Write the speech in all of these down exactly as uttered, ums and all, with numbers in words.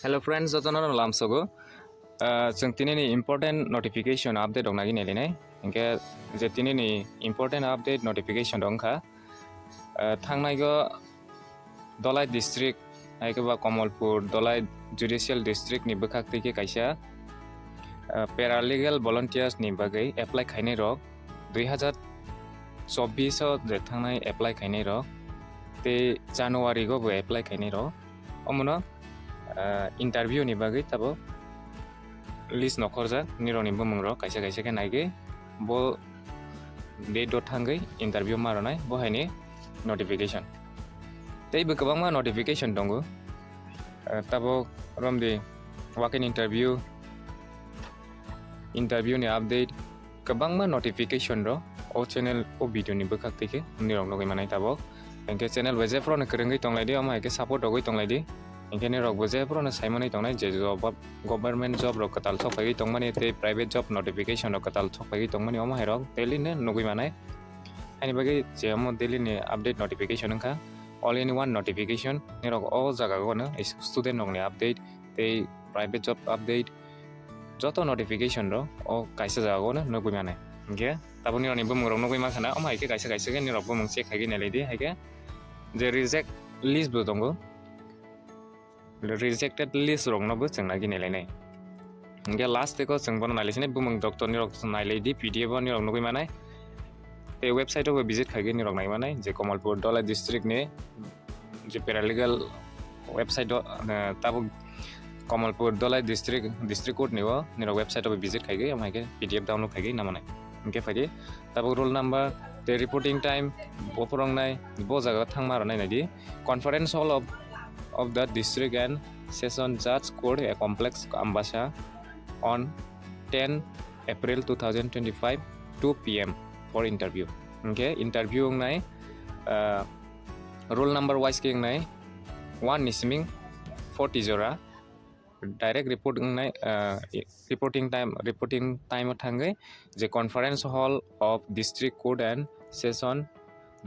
Hello friends, jotono no lamsogo. Ah, chwng tinini important notification update rok nagini nailai nai. Hinkhe je tinini important update notification rok wngkha, ah, thangnaigo Dholai district, hai khe ba Kamalpur Dholai judicial district ni bwkhak twi khe kaisa, ah, paralegal volunteers ni bagwi apply khainai rok, dui hazar chobbish o je thangnai apply khainai rok, tei January go bo apply khainai rok. Omono, ah, interview ni bagwi tabuk list nokhorjak, nirokni bumung rok kaisa kaisa khe naigwi bo date o thangwi interview ma rwnai, bo haini notification. Tei bo kwbangma notification tongo, ah, tabuk romdi walk-in interview, interview ni update, kwbangma notification rok o channel o video ni bwkhak twi khe nirok nugwi manai tabuk. Hinkhe channel bai jephru no kwrwngwi tonglaidi, omo hai khe support rogwi tonglaidi. Hinkhe nirok bo jephru no saimani tongnai je job, government job rok kwtal sok phaiwi tongmani tei private job notification rok kwtal sok phaiwi tongmani, omo hai rok daily no nugwi manai. Haini bagwi je omo daily ni update notification wngkha, all in one notification, nirok o jaga o no student rok ni update tei private job update, joto notification rok o kaisa jaga o no nugwi manai. Hinkhe tabuk nirok ni bumung rok nugwi mankha na, omo hai khe kaisa kaisa khe nirok bumung check khai khe nailai di, hai khe je reject list bo tongo, rejected list rok no bo chwng nagini nailai nai. Hinkhe last teko chwng bono nailai sinai, bumung doctor nirok nailai di, P D F o nirok nugwi manai. Tei website o bo visit khai khe nirok nai manai, je Kamalpur Dholai district ni je paralegal website o, eh, tabuk Kamalpur Dholai district, district court ni o nirok website o bo visit khai khe, omo hai khe P D F download khai khe na manai. Hinkhe phai di, tabuk roll number tei reporting time bo phwrwng nai, bo jaga o thangma rw nai nai di. Conference hall of, of the district and session judge court, a complex, Ambassa, on ten April two thousand twenty-five, two P M for interview. Hinkhe interview wngnai, ah, roll number wise khe wngnai one ni siming forty jora. Direct report wngnai, ah, reporting time, reporting time o thangwi je Conference Hall of District Court and Session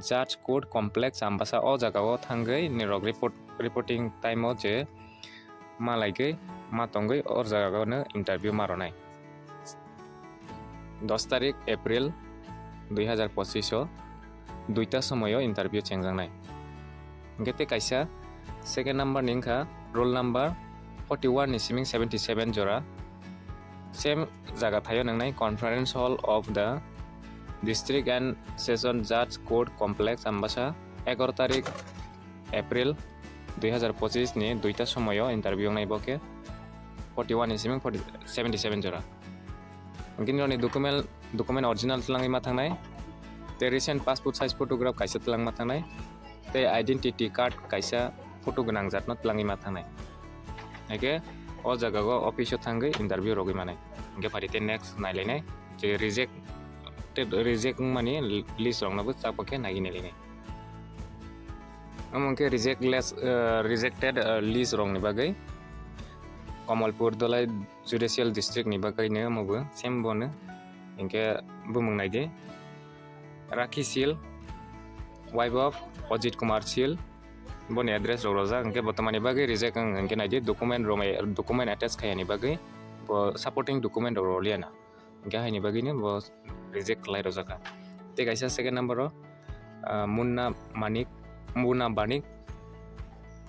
Judge Court Complex Ambassa, o jaga o thangwi nirok report, reporting time o je ma laikwi ma tongwi o jaga o no interview ma rwnai. Dos tarik April dui hazar pochis o duita somoi o interview chengjaknai. Hinkhe tei kaisa second number ni wngkha roll number forty one ni siming seventy seven jora. Same jaga thaio nwngnai Conference Hall of the District and Session Judge Court Complex Ambassa, egaroh tarik April dui hazar pochis ni duita somoi o interview wngnai bo khe forty one ni siming forty, seventy seven jora. Hinkhe nini document, document original twlangwi ma thangnai, tei recent passport size photograph kaisa twlang ma thangnai, tei identity card kaisa photo gwnang jatno twlangwi ma thangnai. Hinkhe o jaga o office o thangwi interview rogwi manai. Hinkhe phai di tei next nailainai je reject, reject wngmani list rokno bo chapa khe naiwi nailainai. Omo hinkhe reject list, eh, rejected, eh, list rokni bagwi Kamalpur Dholai Judicial District ni bagwi no omo bo same bono. Hinkhe bumung naidi, Rakhi Sil, wife of Ajit Kumar Sil, boni address rok rojak, hinkhe bo tamani bagwi reject wng, hinkhe naidi document rok, document attach khaiyani bagwi bo supporting document rok roliya na. Hinkhe haini bagwino bo reject khlai rwjakha. Tei kaisa second number o, ah, Munna Manik, Munna Banik,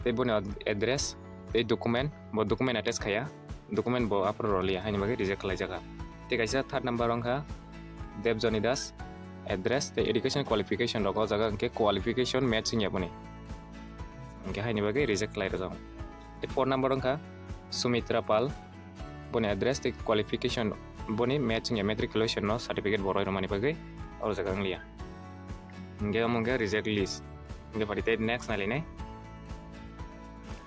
tei boni ad-, address tei document, bo document attach khaiya, document bo aphuru roliya, haini bagwi reject khlaijakha. Tei kaisa third number o wngkha Debjani Das, address tei education qualification rok o jaga hinkhe qualification match wngya boni, hinkhe haini bagwi reject khlai rwjago. Tei four number o wngkha Sumitra Pal, boni address tei qualification, boni match wngya, matriculation no certificate bo roi rwmani bagwi o jaga wngliya. Hinkhe omo hinkhe reject list. Hinkhe phai di tei next nailainai.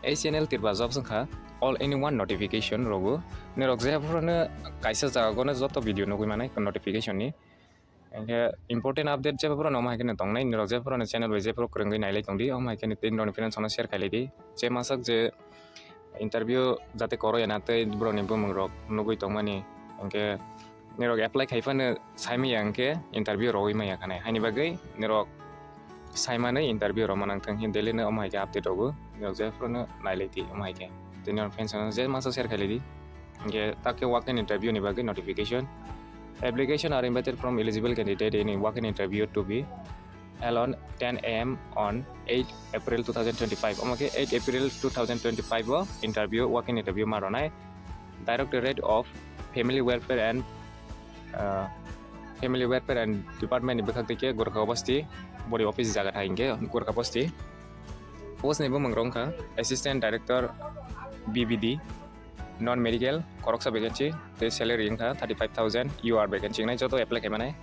A C N L Tripura Jobs wngkha all in one notification rogo. Nirok jephuru no kaisa jaga gono joto video nugwi manai notification ni. Hinkhe important update jephuru no omo hai kheno tongnai, nirok jephuru no channel bai jephuru kwrwngwi nailai tongdi, omo hai kheno tei nirokni friends rokno share khailai di. Je masak je interview jate koroya na tei borokni bumung rok nugwi tongmani, hinkhe nirok apply khai phano saimaya hinkhe interview rogwi maya khanai. Haini bagwi nirok saimanwi interview rwma nangthang hinkhe daily no omo hai khe update rogo, nirok jephuru no nailai di omo hai khe. tini on friends je masa share khailai di. Hingke take walk-in interview ni bagwi notification. Application are invited from eligible candidate in walk-in interview to be held on ten A M on eight April two thousand twenty-five. Omo khe eight April two thousand twenty-five o interview, walk-in interview ma rwnai. Directorate of Family Welfare and, uh, Family Welfare and Department ni bwkhak twi khe Gorkha Basti, body office jaga thai hingke Gorkha Basti. Post ni bumung rok wngkha Assistant Director B B D, non medical, khoroksa vacancy, tei salary wngkha thirty five thousand U R vacancy wngnai joto apply khaimani.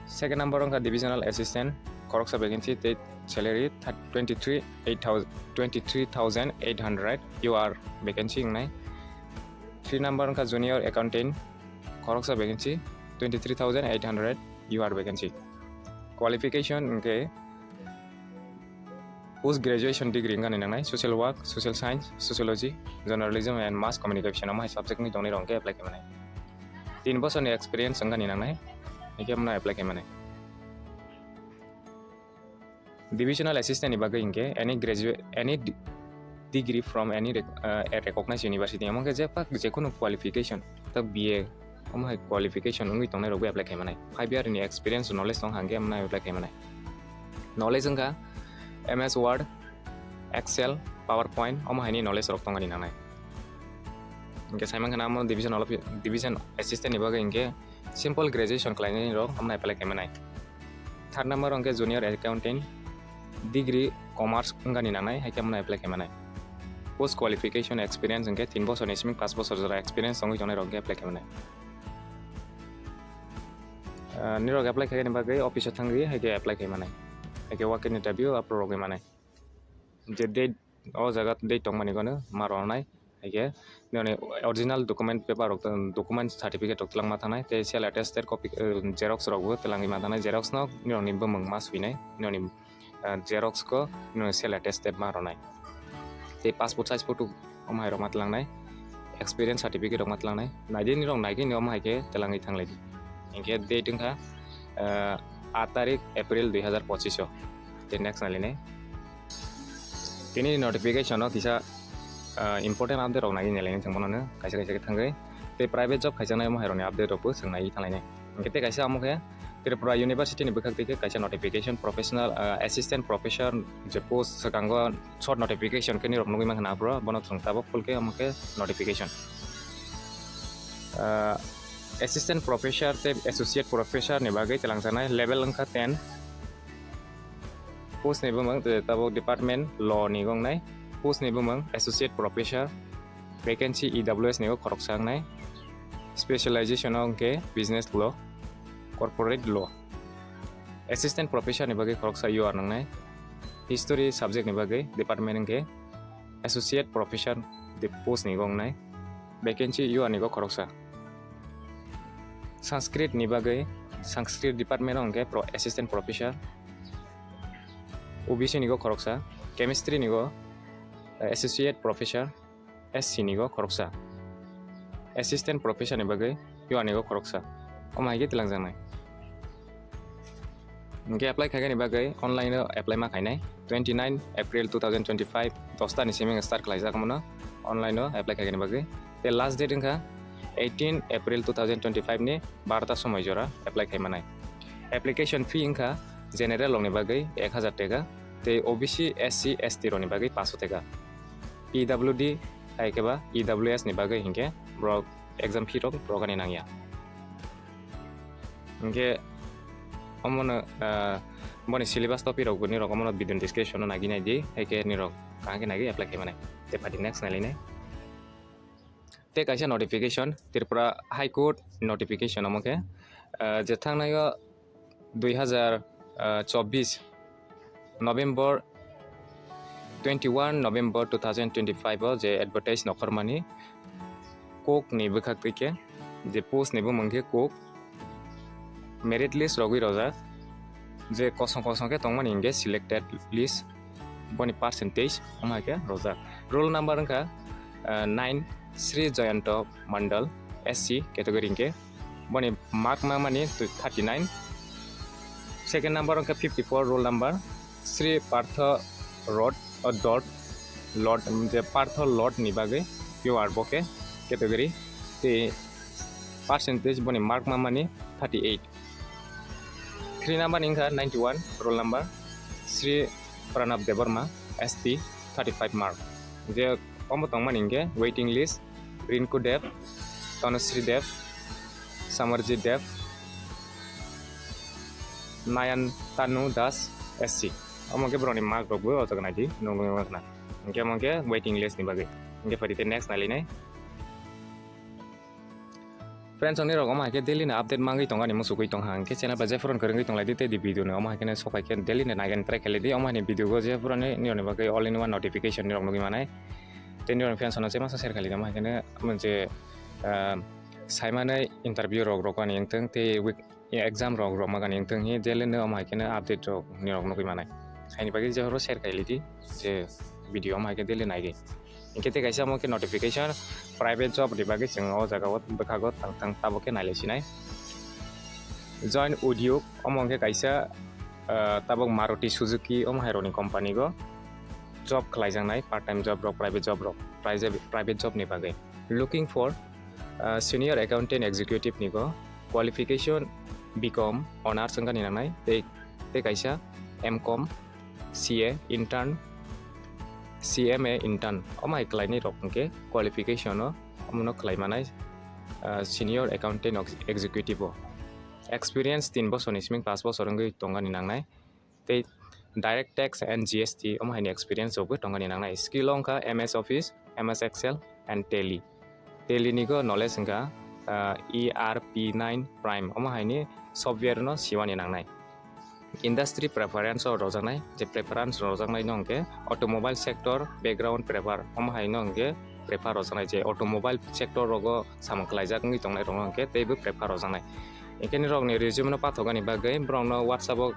Second number wngkha Divisional Assistant, khoroksa vacancy, tei salary twenty three eight thousand, twenty three thousand eight hundred U R vacancy wngnai. Three number wngkha Junior Accountant, khoroksa vacancy, twenty three thousand eight hundred U R vacancy. Qualification hingke post graduation degree wngani nangnai, social work, social science, sociology, journalism and mass communication, omo hai subject ni tongnai rok hingke apply khaimani. Tin bosorni experience wngani nangnai, hingke omo apply khaimani. Divisional Assistant ni bagwi hingke any graduate, any de-, degree from any rec-, uh, a recognized university, omo hingke jephak jekunu qualification, ta B A, omo hai qualification wngwi tongnai rok bo apply khaimani. Five year ni experience knowledge tong hangke omo apply khaimani. Knowledge wngkha M S Word, Excel, PowerPoint, omo haini knowledge rok tongani nangnai. Hingke saimankha amo division olo, division assistant ni bagwi hingke simple graduation khlainai rok omo apply khaimani. Third number hingke junior accountant degree commerce wngani nangnai, haikhe omo apply khaimani. Post qualification experience hingke tin bosorni simi paanch bosor jora experience tongwi tongnai rok hingke apply khaimani. Ah, nirok apply khaini bagwi office o thangwi haikhe apply khaimani. Haikhe walk-in interview aphuru rogwi mani. Je date o jaga date tongmani gano ma rwnai. Haikhe nini original document paper rok, document certificate rok twlangma thangnai, tei self attested copy, eh, xerox rok bo twlangwi ma thangnai. Xerox no nini bumung ma swinai, nini, eh, xerox ko nini self attested ma rwnai. Tei passport size photo omo hai rok ma twlangnai, experience certificate rok ma twlangnai. Naidi nirok naigwi ni omo hai khe twlangwi thanglaidi. Hinkhe date wngkha, eh, aat tarik April dui hazar pochish o. Tei next nailainai. Tini notification o kisa, ah, important update rok naiwi nailainai chwng bono no kaisa kaisa khe thangwi. Tei private job khaijaknai omo hai rokni update rok bo chwng naiwi thanglainai. Hinkhe tei kaisa omo khe Tripura University ni bwkhak twi khe kaisa notification professional, ah, assistant professor je post swkango short notification khe nirok nugwi mankha na bro, bono chwng tabuk full khe omo khe notification. Ah, assistant professor tei associate professor ni bagwi twlangjaknai, level wngkha ten. Post ni bumung, eh, tabuk department law ni wngnai. Post ni bumung associate professor, vacancy E W S ni o khoroksa wngnai. Specialization o hwnkhe business law, corporate law. Assistant professor ni bagwi khoroksa U R wngnai. History subject ni bagwi department hwnkhe associate professor de post ni wngnai. Vacancy U R ni o khoroksa. Sanskrit ni bagwi, Sanskrit department o hwnkhe pro-, assistant professor. O B C ni o khoroksa, chemistry ni o, eh, associate professor, S C ni o khoroksa. Assistant professor ni bagwi U R ni o khoroksa. Omo hai khe twlangjaknai. Hinkhe apply khaikani bagwi online o apply ma khainai. Twenty nine April two thousand twenty five, dosta ni simi start khlaijak omono online o apply khaikani bagwi. Tei last date wngkha eighteen April two thousand twenty five ni barota somoi jora apply khaimanai. Application fee wngkha general rokni bagwi ek hazar teka, tei O B C, S C, S T rokni bagwi paanch sho teka. P W D hai khe ba E W S ni bagwi hinkhe borok exam fee rok rogani nangya. Hinkhe omono, ah, boni syllabus topic rok nirok omono video description o nagwi naidi, hai khe nirok kaham khe nagwi apply khaimanai. Tei phaidi next nailainai. Tei kaisa notification, Tripura High Court notification omo khe, ah, je thangnai o dui hazar chobbish November, twenty one November two thousand twenty five o je advertise nokhormani cook ni bwkhak twi khe, je post ni bumung khe cook, merit list rogwi rojak, je kosong kosong khe tongmani hinkhe selected list, boni percentage omo hai khe rojak. Roll number wngkha, ah, nine, Sri Jayanto Mandal, S C category hinkhe. Boni mark ma mani thirty nine. Second number wngkha fifty four, roll number Sri Partha Rod, uh, Dot, Lord, je Partho Lord ni bagwi Q R bo khe category, tei percentage boni mark mamani thirty eight. Three number ni wngkha ninety one, roll number Sri Pranab Debbarma, S T, thirty five mark. Je omo tongmani hinkhe waiting list, Rinku Dev, Tanusri Dev, Samarjit Dev, Nayan Tanu Das, S C. Omo khe borokni mark rokbo o jaga naidi, nuknwi mankhna. Hinkhe omo khe waiting list ni bagwi. Hinkhe phaidi tei next nailainai. Friends, ongnirok omo hai khe daily ni update mangwi tongani muchugwi tongkha, hinkhe channel bai jephuru kwrwngwi tonglaidi tei di video ni omo hai khe sopai khe daily ni naigan try khaidi, omo hai ni video go jephuru ni nirokni bagwi all in one notification nirok nugwi manai. Tei nirok friends no se masa share khaidi, omo hai khe je, ah, saimani interview rok rokani wngthung tei week exam rok rokmani wngthung hi daily no omo hai khe update rok nirok nugwi manai. Haini bagwi jephuru share khaidi je video omo hai khe daily naidi. Hinkhe tei kaisa omo khe notification, private job ni bagwi chwng o jaga o bwkhago tang tang tabuk khe nailai sinai. Join Udyog, omo hinkhe kaisa, ah, tabuk Maruti Suzuki omo hai rokni company go job khlaijaknai, part time job rok, private job rok, private, private job ni bagwi. Looking for, ah, senior accountant executive ni go qualification B com honors wngkha ni nangnai, tei, tei kaisa M com, C A intern, C M A intern, omo hai khlainai rok hinkhe qualification o omono khlai manai, ah, senior accountant ex-, executive o. Experience tin bosor ni simi paanch bosor wngwi tongani nangnai. Tei direct tax and G S T omo hai ni experience rokbo tongani nangnai. Skill wngkha M S Office, M S Excel and Tally. Tally ni go knowledge wngkha, ah, E R P nine Prime, omo hai ni software no siwani nangnai. Industry preference o rojaknai, je preference rojaknai no hwnkhe automobile sector background prefer, omo hai no hwnkhe prefer rojaknai, je automobile sector rogo samung khlaijak wngwi tongnai rok no hwnkhe teibo prefer rojaknai. Hinkhe nirok ni resume no pathogani bagwi borok no WhatsApp o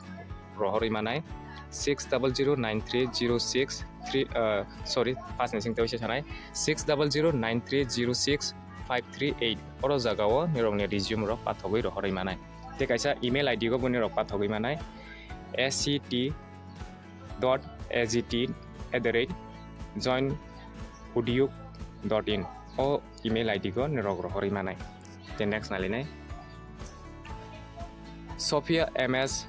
rohorwi manai six double zero nine three zero six three, ah, sorry, pass ni sing tei sanai six double zero nine three zero six five three eight. Oro jaga o nirok ni resume rok pathogwi rohorwi manai. Tei kaisa email I D go bo nirok pathogwi manai, A C T dot A G T at the rate join udyog dot in. O email I D go nirok rohorwi manai. Tei next nailainai. Sophia M S,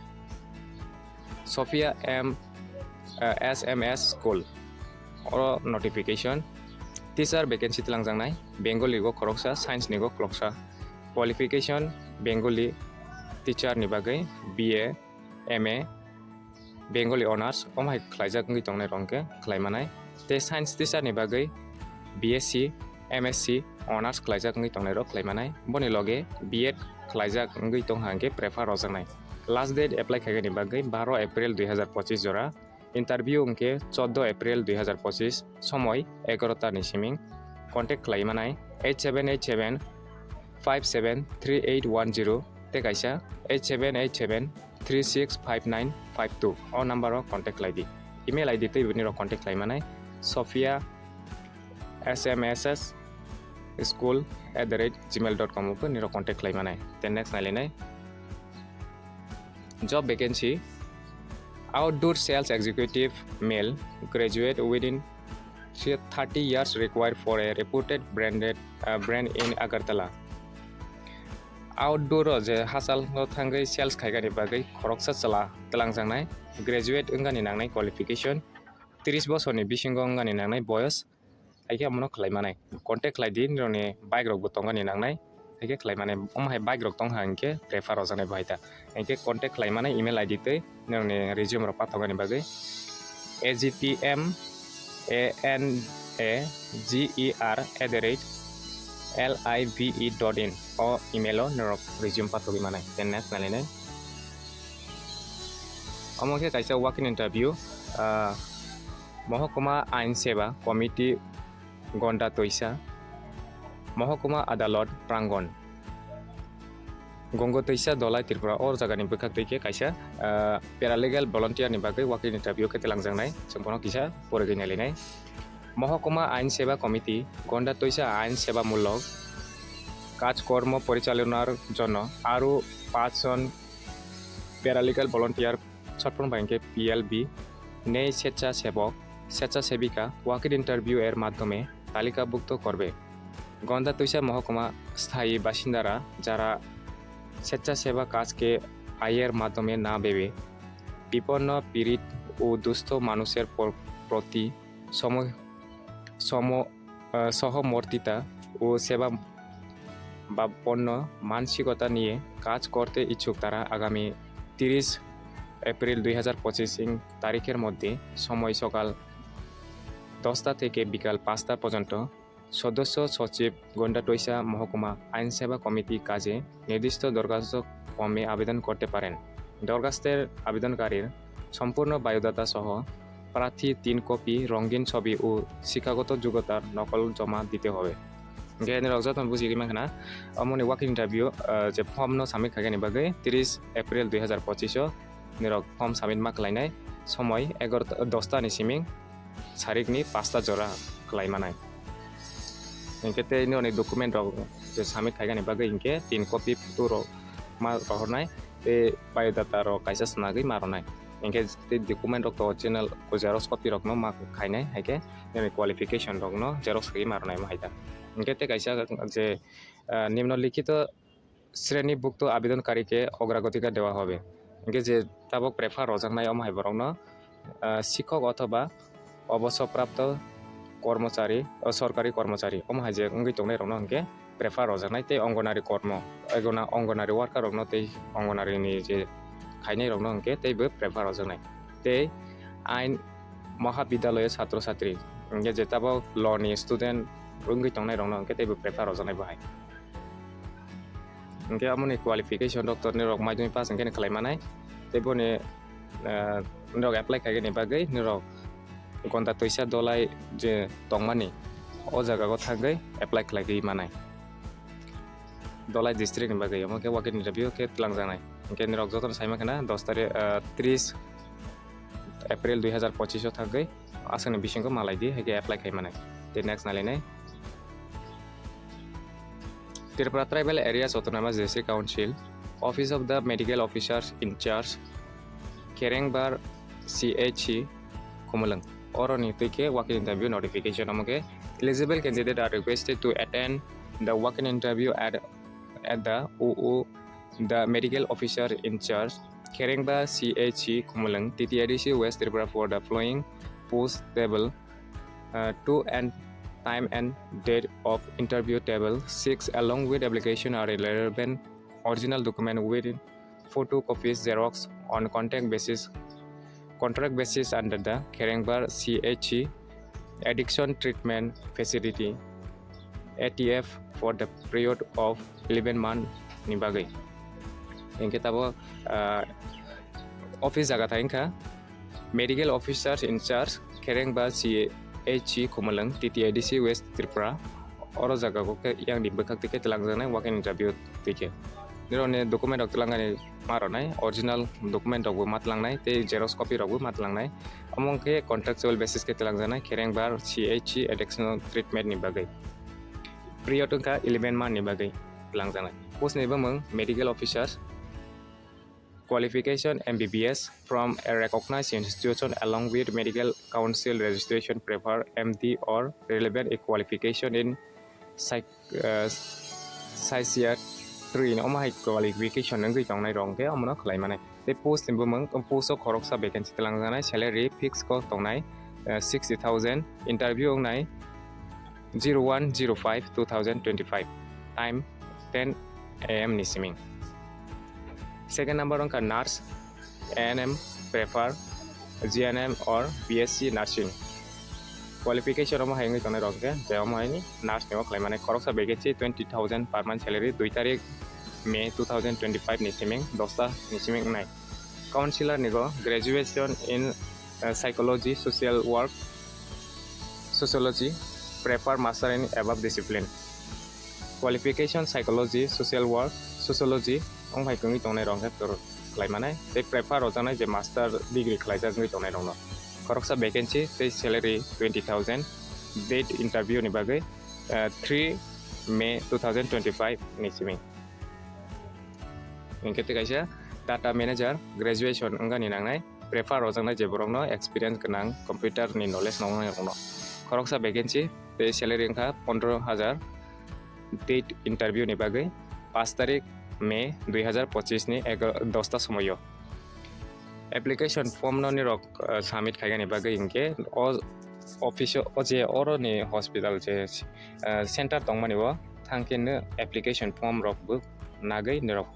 Sophia M, eh, S M S School. Oro notification. Teacher vacancy twlangjaknai. Bengali go khoroksa, science ni go khoroksa. Qualification Bengali teacher ni bagwi B A, M A, Bengali Honours, omo hai khlaijak wngwi tongnai rok hwnkhe khlai manai. Tei Science teacher ni bagwi B S C, M S C Honours khlaijak wngwi tongnai rok khlai manai. Boni loge B Ed khlaijak wngwi tongkha hwnkhe prefer rojaknai. Last date apply khaigani bagwi baro April dui hazar pochis jora. Interview hwnkhe chordo April dui hazar pochis, somoi egarota ni siming. Contact khlai manai eight seven eight seven five seven three eight one zero tei kaisa eight seven eight seven three six five nine five two. O number o contact khlai di. Email I D tei bini rok contact khlai manai Sophia S M S S school at the rate gmail dot com o nirok contact khlai manai. Then next nailainai. Job vacancy, outdoor sales executive male, graduate within thirty years required for a reputed branded, uh, brand in Agartala. Outdoor o je hachal no thangwi sales khaigani bagwi khoroksa chwla twlangjaknai, graduate wngani nangnai qualification, tris bosorni bisingo wngani nangnai boyos, hai khe omono khlai manai. Contact khlai di, nirokni bike rokbo tongani nangnai, hai khe khlai manai. Omo hai bike rok tong ha hinkhe prefer rojaknai bo hai ta. Hinkhe contact khlai manai email I D tei nirokni resume rok pathogani bagwi A G T M A N A G E R at the rate L I V E dot in o email o norok resume pathogwi manai. Then next nailainai. Omo khe kaisa walk-in interview, ah, Mohokuma Ain Seba Committee, Gonda Toisa, Mohokuma Adalot Prangon, Gongo Toisa, Dolai, Tripura. O jagani bwkhak twi khe kaisa, ah, paralegal volunteer ni bagwi walk-in interview khe twlangjaknai, chwng bono kisa porigwi nailainai. Mohokuma Ain Seba Committee, Gonda Toisa Ain Seba Mulok Kaj Kormo Porichalonar Jonno aro pachjon paralegal volunteer, short form bai hwnkhe P L V, nei sechasebok, স্বেচ্ছাসেবিকা walk-in interview এর মাধ্যমে তালিকাভুক্ত করবে। গন্ডা তৈসা মহকুমা স্থায়ী বাসিন্দারা যারা স্বেচ্ছাসেবা কাজকে আয়ের মাধ্যমে না ভেবে বিপন্ন, পীড়িত ও দুস্থ মানুষের প্র-, প্রতি সম-, সম-, আহ, সহমর্মিতা ও সেবা ভাবাপন্ন মানসিকতা নিয়ে কাজ করতে ইচ্ছুক, তারা আগামী তিরিশ এপ্রিল দুই হাজার পঁচিশ ইং তারিখের মধ্যে সময় সকাল দশটা থেকে বিকাল পাঁচটা পর্যন্ত সদস্য সচিব গন্ডা টৈসা মহকুমা আইন সেবা কমিটি কাজে নির্দিষ্ট দরখাস্ত ফর্মে আবেদন করতে পারেন। দরখাস্তের আবেদনকারীর সম্পূর্ণ বায়োডাটা সহ প্রার্থী তিন কপি রঙিন ছবি ও শিক্ষাগত যোগ্যতার নকল জমা দিতে হবে। Hingke norok jotono buji rima khna, omoni walk-in interview, ah, je form no submit khaikhe ni bagwi tiris April dui hazar pochish o norok form submit ma khlainai, somoi egaroh ta, dosta ni siming sarik ni pasta jora khlai manai. Hingke tei norokni document rok je submit khaikhe ni bagwi hingke tin copy photo rok ma rohornai, tei biodata rok kaisa snagwi ma rwnai. Hingke tei document rok to original xerox copy rok no ma khainai, haikhe nini qualification rok no xerox khaigwi ma rwnai mo hai ta. Hingke tei kaisa je, ah, nimno likhito শ্রেণীভুক্ত আবেদনকারীকে অগ্রাধিকার দেওয়া হবে। Hingke je tabok prefer rojaknai omo hai borokno, ah, শিক্ষক অথবা অবসরপ্রাপ্ত কর্মচারী, o, সরকারি কর্মচারী, omo hai je wngwi tongnai rokno hingke prefer rojaknai tei অঙ্গনারী কর্ম, egona অঙ্গনারী worker rokno tei অঙ্গনারী ni je khainai rokno hingke teibo prefer rojaknai. Tei ain মহাবিদ্যালয় ছাত্র ছাত্রী, hingke je tabok law ni student wngwi tongnai rokno hingke teibo prefer rojaknai bo hai. Hingke amoni qualification rok to norok madhyamik pass hingke khlai manai. Tei boni, eh, norok apply khaikhe ni bagwi norok Gonda Toisa Dolai je tongmani o jaga o thangwi apply khlaigwi manai. Dolai district ni bagwi omo khe walk-in interview khe twlangjaknai. Hingke norok jotono sai mankha na dos tarikh, eh, tris April dui hazar pochish o thangwi aswkni bisingo malai di, hai khe apply khai manai. Tei next nailainai. Tripura Tribal Areas Autonomous District Council, Office of the Medical Officers in Charge, Kherengbar C H C, Khumulwng. Oroni twi khe walk-in interview notification omo khe eligible candidate are requested to attend the walk-in interview at, at the O O, the medical officer in charge, Kherengba C H C Khumulwng, T T A D C West Tripura for the following post table, uh, two and time and date of interview table six, along with application or relevant original document with photocopies xerox on contact basis, contract basis under the Kherengbar C H C Addiction Treatment Facility, A T F, for the period of eleven month ni bagwi. Hingke tabo, ah, office jaga thai wngkha Medical Officer in Charge, Kherengba C H C Khumulwng, T T A D C West Tripura. Oro jaga o khe yang ni bwkhak twi khe twlangjaknai walk-in interview twi khe. Nirokni document rok twlangani ma rwnai, original document rok bo ma twlangnai, tei xerox copy rok bo ma twlangnai. Omo khe contractual basis khe twlangjaknai Kherengbar C H C addiction treatment ni bagwi. Period wngkha eleven month ni bagwi twlangjaknai. Post ni bumung medical officer. Qualification M B B S from a recognized institution along with medical council registration prefer M D or relevant a qualification in psych-, uh, psychiatry ni omo hai qualification wngwi tongnai rok hwnkhe omono khlai manai. Tei post ni bumung, post o khoroksa vacancy twlangjaknai, salary fix kok tongnai, uh, sixty thousand, interview wngnai zero one zero five two thousand twenty-five, time ten A M ni siming. Second number wngkha nurse, A N M prefer, G N M or B S C nursing. Qualification omo hai wngwi tongnai rok hwnkhe, je omo haini nurse ni o khlai mani khoroksa vacancy twenty thousand per month salary, dui tarik May two thousand twenty-five ni siming, dosta ni siming wngnai. Counselor ni go graduation in, uh, psychology, social work, sociology, prefer master in above discipline. Qualification psychology, social work, sociology, wng hai kwngwi tongnai rok hwnkhe tor khlai manai. Tei prefer rojaknai je master degree khlaijak wngwi tongnai rokno. Khoroksa vacancy tei salary twenty thousand, date interview ni bagwi, uh, three May two thousand twenty-five ni simi. Hingke tei kaisa data manager graduation wngani nangnai, prefer rojaknai je borokno experience gwnang computer ni knowledge nangnairokno. Khoroksa vacancy tei salary wngkha pondro hajar. Date interview ni bagwi paanch tarik May dui hajar pochis ni egaroh dosta somoio. Application form no nirok, uh, submit khaigani bagwi hinkhe o office o, o je oro ni hospital je, uh, center tongmani o thangkhe no application form rok bo nagwi nirok,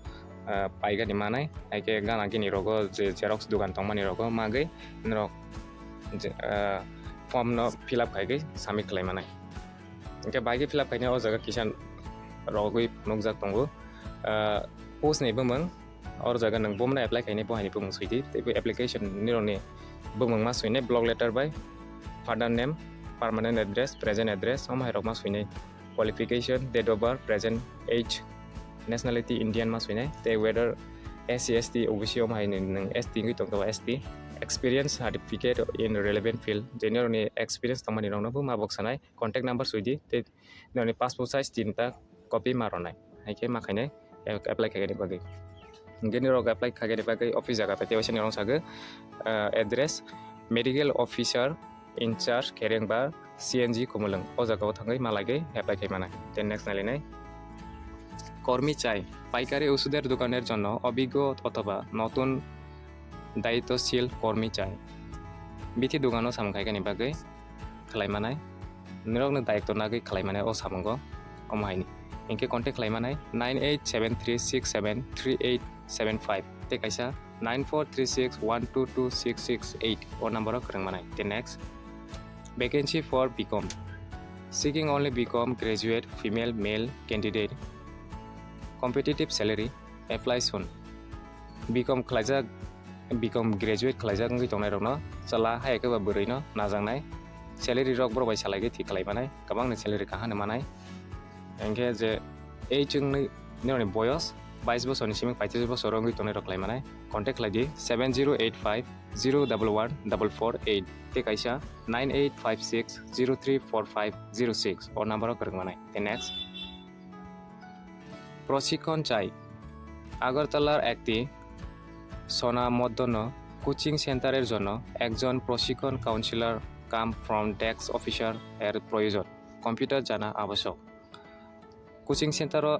uh, paigani manai, haikhe gana gini rogo je xerox dukan tongmani rogo magwi nirok je, uh, form no fill up khaigwi submit khlai manai. Hinkhe bai khe fill up khaina o jaga kisa rogwi nukjak tongo. Ah, post ni bumung, o jaga nwng bumung apply khainai bo haini bumung swidi. Tei bo application nirokni bumung ma swinai block letter bai, father name, permanent address, present address, omo hai rok ma swinai. Qualification, date of birth, present age, nationality Indian ma swinai. Tei whether S C, S T, O B C omo hai nwng S T wngwi tongkha S T. Experience certificate in relevant field, je nirokni experience tongmani rokno bo ma bok sanai. Contact number swidi, tei nini passport size tinta copy ma rwnai, hai khe ma khainai, apply khaigani bagwi. Hinkhe nirok apply khaigani bagwi office jaga paite waisa nirok sagwi, ah, address, medical officer in charge, Kherengbar, C N G Khumulwng, o jaga o thangwi ma lagwi apply khai manai. Then next nailainai, কর্মী চাই পাইকারি ওষুধের দোকানের জন্য অভিজ্ঞ অথবা নতুন দায়িত্বশীল কর্মী চাই। Bithi dogano samung khaigani bagwi khlai manai, nirokno daitw nagwi khlai manai o samungo, omo haini. Hinkhe contact khlai manai nine eight seven three six seven three eight seven five tei kaisa nine four three six one two two six six eight o number o kwrwng manai. Tei next, vacancy for B Com, seeking only B Com graduate female male candidate, competitive salary, apply soon. B Com khlaijak, B Com graduate khlaijak wngwi tongnairokno chwla hai khe ba bwrwino najaknai. Salary rok borok bai salai khe thik khlai manai, kwbangni salary kaham manai. Hinkhe je age wngwi nini boyos bais bosorni simi paitris bosor wngwi tongnairok khlai manai. Contact khlai di seven zero eight five zero double one double four eight tei kaisa nine eight five six zero three four five zero six o number o kwrwng manai. Tei next, প্রশিক্ষণ চাই। আগরতলার একটি স্বনামধন্য কোচিং সেন্টারের জন্য একজন প্রশিক্ষণ কাউন্সিলর কাম front desk officer এর প্রয়োজন। কম্পিউটার জানা আবশ্যক। Coaching center o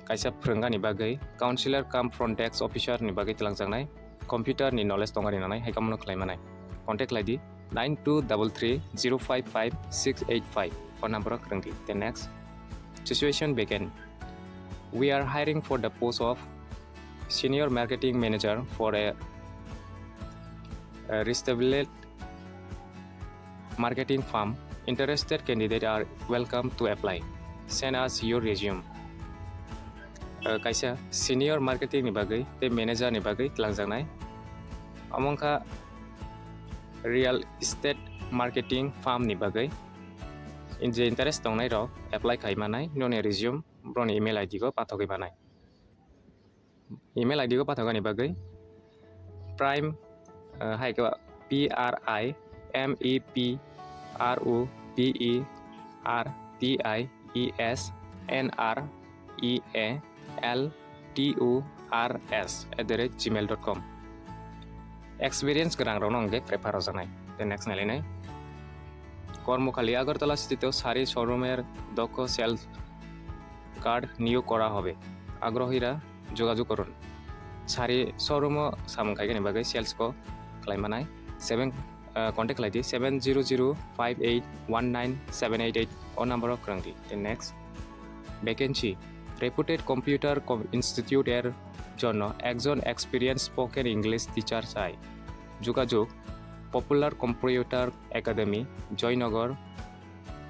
kaisa phwrwngani bagwi counselor cum front desk officer ni bagwi twlangjaknai, computer ni knowledge tongani nanai hai khe omono khlai manai. Contact khlai di nine two double three zero five five six eight five phone number o kwrwng di. Then next, situation vacant. We are hiring for the post of senior marketing manager for a, a established marketing firm. Interested candidate are welcome to apply. Send us your resume. Uh, kaisa senior marketing ni bagwi tei manager ni bagwi twlangjaknai. Omo wngkha real estate marketing firm ni bagwi. Je interest tongnai rok apply khai manai, nini resume borokni email I D o pathogwi manai. Email I D o pathogani bagwi prime, uh, hai khe P R I M E P R O P E R T I E S N R E A L T O R S at the rate gmail dot com. Experience gwnang rokno hwnkhe prefer rwjaknai. Then next nailainai. কর্মখালী, আগরতলা স্থিত শাড়ি শোরুমের দক্ষ sales guard নিয়োগ করা হবে। আগ্রহীরা যোগাযোগ করুন। Sari showroom o samung khaikani bagwi sales ko khlai manai. Seven, uh, contact khlai di seven zero zero five eight one nine seven eight eight o number o kwrwng di. Then next, vacancy, reputed computer co-, institute er jonno ekjon experienced spoken English teacher chai. যোগাযোগ, Popular Computer Academy, Joynagar,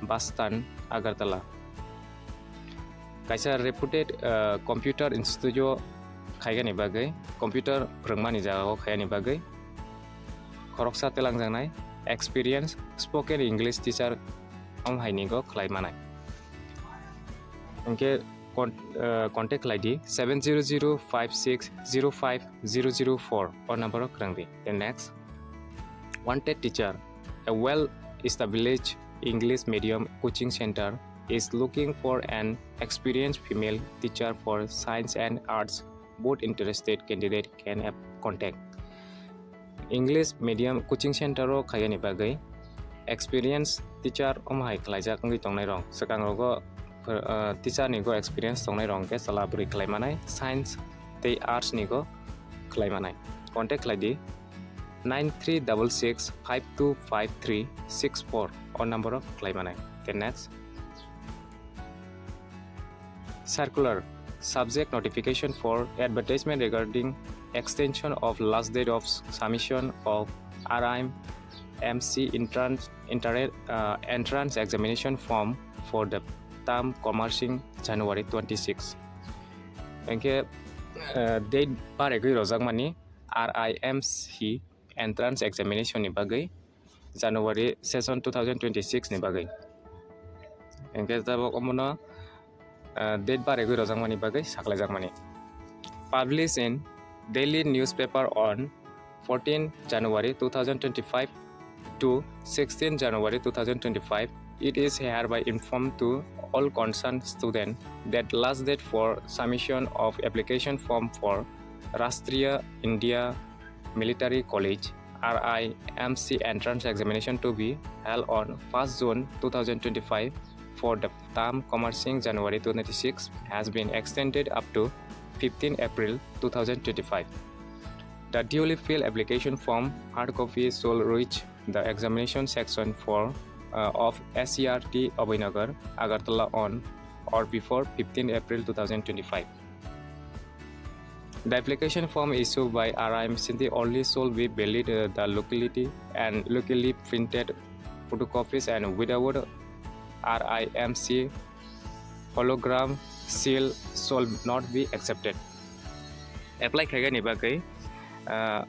Bastan, Agartala. Kaisa reputed, uh, computer institute o khaigani bagwi, computer phwrwngmani jaga o khaigani bagwi khoroksa twlangjaknai experience spoken English teacher om hai ni go khlai manai. Hinkhe con-, uh, contact khlai di seven zero zero five six zero five zero zero four o number o kwrwng di. Then next, wanted teacher, a well established English medium coaching center is looking for an experienced female teacher for science and arts. Both interested candidate can ap-, contact. English medium coaching center o khaiyani bagwi experience teacher omo hai khlaijak wngwi tongnai rok. Swkang rogo, uh, teacher ni go experience tongnai rok hwnkhe chwla bwrwi khlai manai, science tei arts ni go khlai manai. Contact khlai di nine three double six five two five three six four o number o khlai manai. Then next. Circular, subject notification for advertisement regarding extension of last date of submission of R I M C entrance, inter-, uh, entrance examination form for the term commencing January twenty-six. Hwnkhe, uh, date baregwi rojakmani R I M C entrance examination ni bagwi January session two thousand twenty-six ni bagwi. Hwnkhe tabuk omono, uh, date baregwi rojakmani bagwi saklaijakmani. Published in daily newspaper on fourteen January two thousand twenty-five to sixteen January two thousand twenty-five. It is hereby informed to all concerned students that last date for submission of application form for Rashtriya India Military College, R I M C entrance examination to be held on first June two thousand twenty-five for the term commencing January twenty-six has been extended up to fifteen April two thousand twenty-five. The duly filled application form hard copy shall reach the examination section for, uh, of S C R T Abhaynagar, Agartala on or before fifteen April two thousand twenty-five. The application form issued by R I M C only shall be valid, uh, the locality and locally printed photocopies and without R I M C hologram seal shall not be accepted. Apply khaigani bagwi, uh,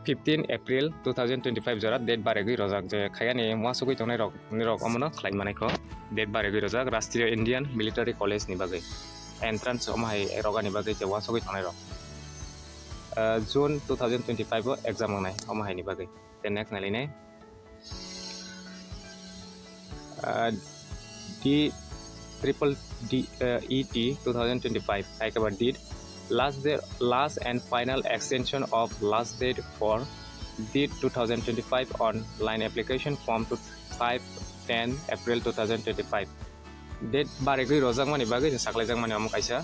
fifteen April two thousand twenty-five jora date baregwi rojak je khaigani uansugwi tongnai rok, nirok omono khlai manai kho. Date baregwi rojak Rashtriya Indian Military College ni bagwi entrance omo hai rogani bagwi je uansugwi tongnai rok. Uh, June two thousand twenty-five o exam wngnai omo hai ni bagwi. Then next nailainai. Uh, D triple D, uh, E T two thousand twenty-five, hai khe ba date last day, last and final extension of last date for date two thousand twenty-five online application form to five ten April two thousand twenty-five. Date baregwi rojakmani bagwi saklaijakmani omo kaisa.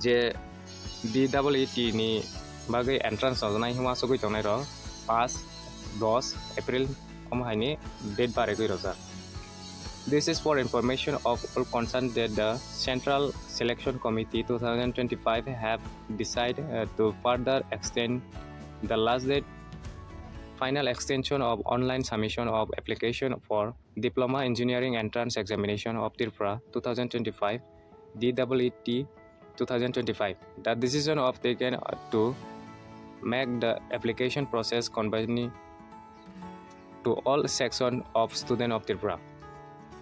Je D E E T ni bagwi entrance rwjaknai hwnwi uansugwi tongnai rok, paanch dos April omo haini date baregwi rwjak. This is for information of all concerned that the Central Selection Committee two thousand twenty-five have decided, uh, to further extend the last date, final extension of online submission of application for Diploma Engineering Entrance Examination of Tripura two thousand twenty-five, D E E T two thousand twenty-five. The decision of taken to make the application process convenient to all section of student of Tripura.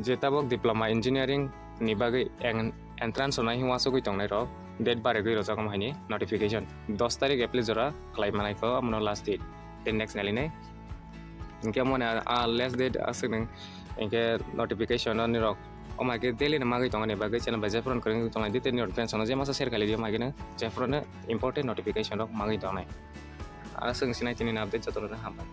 Je tabuk Diploma Engineering ni bagwi en-, entrance rwnai hwnwi uansugwi tongnai rok date baregwi rojak omo haini notification dos tarik April jora khlai manai kho, omono last date. Then next nailainai. Hinkhe omo ni a, a last date aswk nung hinkhe notification o nirok omo hai khe daily no magwi tongani bagwi channel bai jephuru kwrwngwi tongnai di tei nirok friends no je masa share khailai di omo hai khe nung jephuru no important notification rok magwi tongnai. Aswk sinai tini ni update jotono hambai.